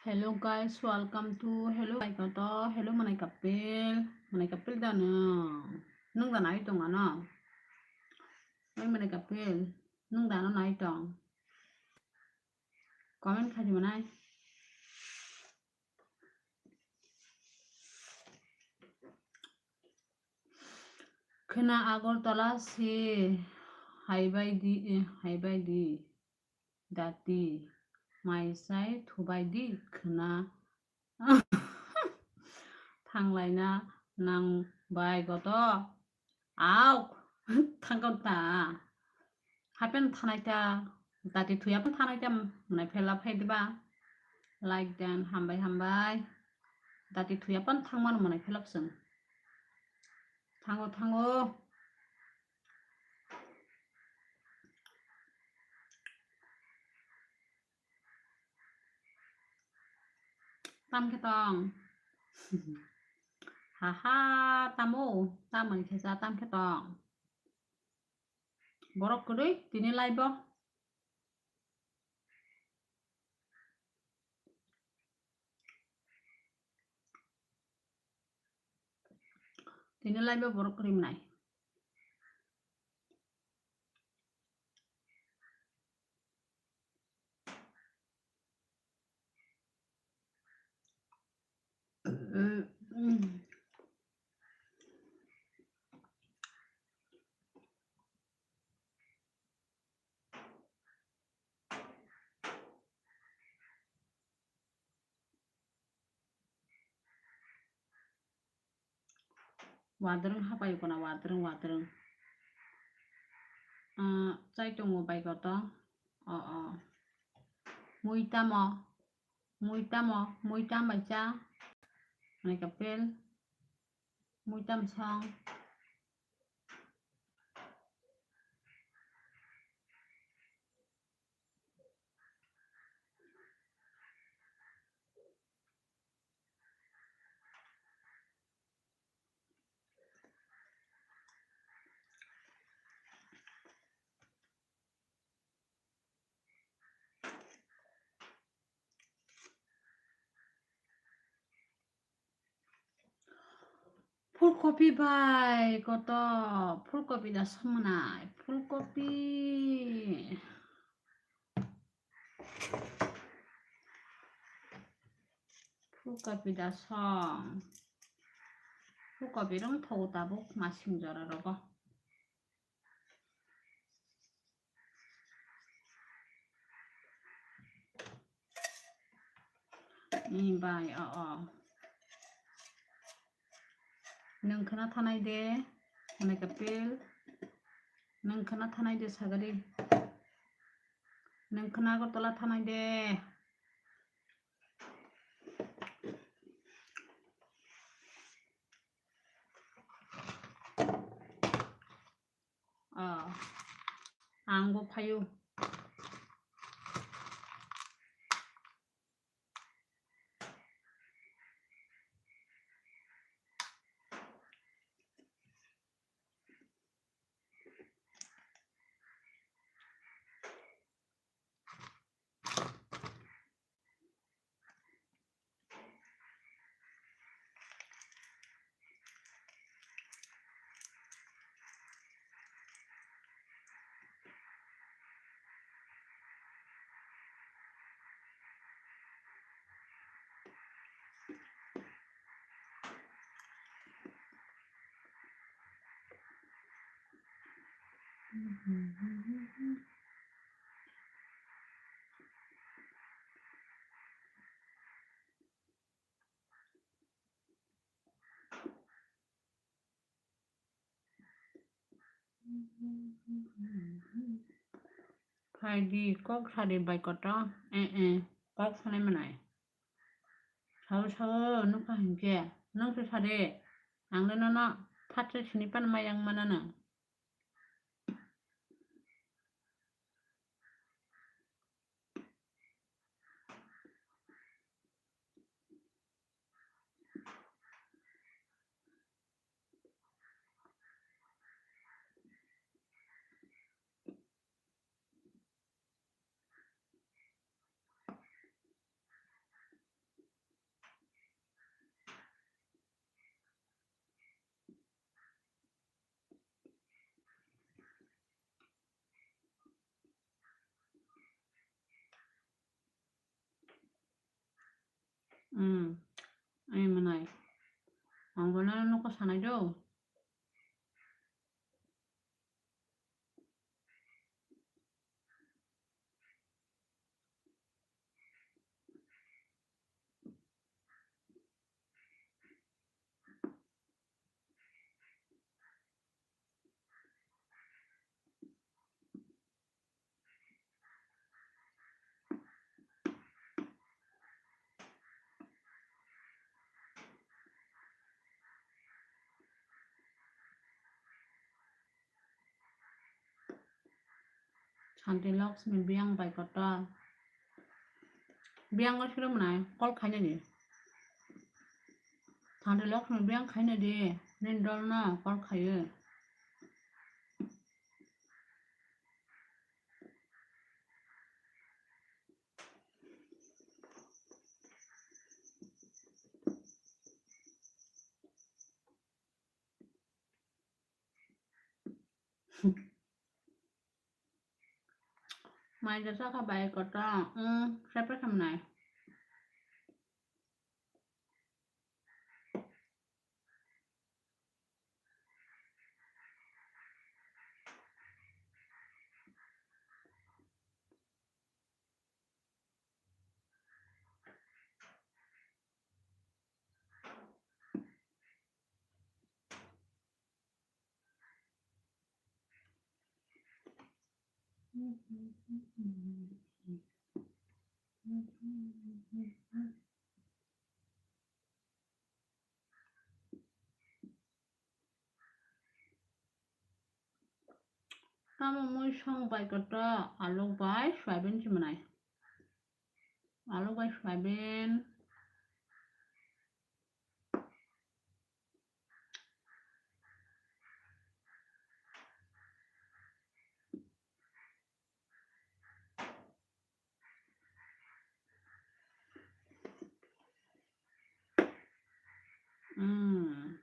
Hello guys, welcome to, hello Baikoto, hello Manai Kapil, Manai Kapil da nwng, nwng da nai tong ano, oi Manai Kapil, nwng da no nai tong, comment khaidi manai. Khwna Agartala se haibai di, eh, haibai di, dati mai sai thubai di khwna. Thanglaina nang bai goto. Auk, thangkon ta. Hapen thanai ta, dati thuya pon thanai ta, mwnai phela phai diba. Like dan, hambai, hambai. Dati thuya pon thangmano mwnai phela pswng. Thango, thango. Tam khe tong. Haha, tamo, tam wng khe cha, tam khe tong. Borok kwrwi tini live o. Tini live o borok kwrwi mwnai. Wadrwng hapai kona, wadrwng, wadrwng. Ah, chai tongo bai koto. O, o. Mui tamo? Mui tamo? Mui tam bai cha? Nai kapel. Mui tam song? Phulkopi bai koto, phulkopi da song mwnai, phulkopi. Phulkopi da song. Phulkopi rwng thogo tabuk masing jora rogo. Ni bai, o, o. Nwng khwna thanai de, hwnwi kapil. Nwng khwna thanai de sagadi. Nwng khwna Agartala thanai de. Ah, ang bo phaio. Phaidi, kok sadi bai koto, eh, eh, kok sanai manai. Sao, sao, nukha hinkhe, nung se sadi, ang le nono phatsa sini pan mayang manana. Hmm. Ai manai. Ang bono nokho sanai do. Santi Lakshmi biyang bai kotor. Biyang o siro mwnai call khaina di. Santi Lakshmi biyang khaina di. Nini dol no call khayo. Mai da saka bai kotor, um, separate hamnai. Tamo mui song bai kotor, alok bai soyabin se mwnai. Alok bai soyabin. Mm.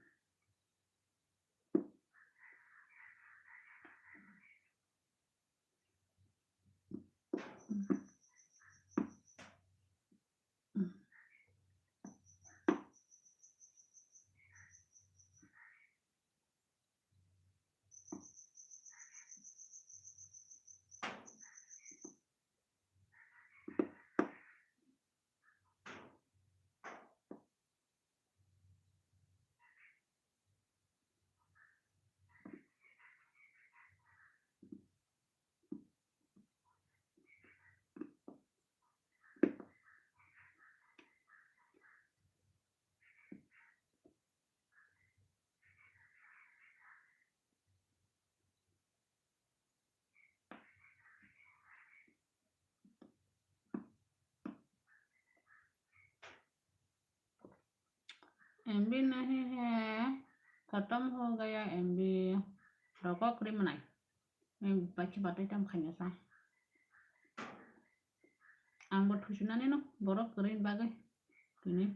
M B nahi hai, khatam ho gaya M B. Rokok ri mwnai. Em, bakhe batai tam khaina sa. Ang bo thusinani no borok kwrwini bagwi. Tini.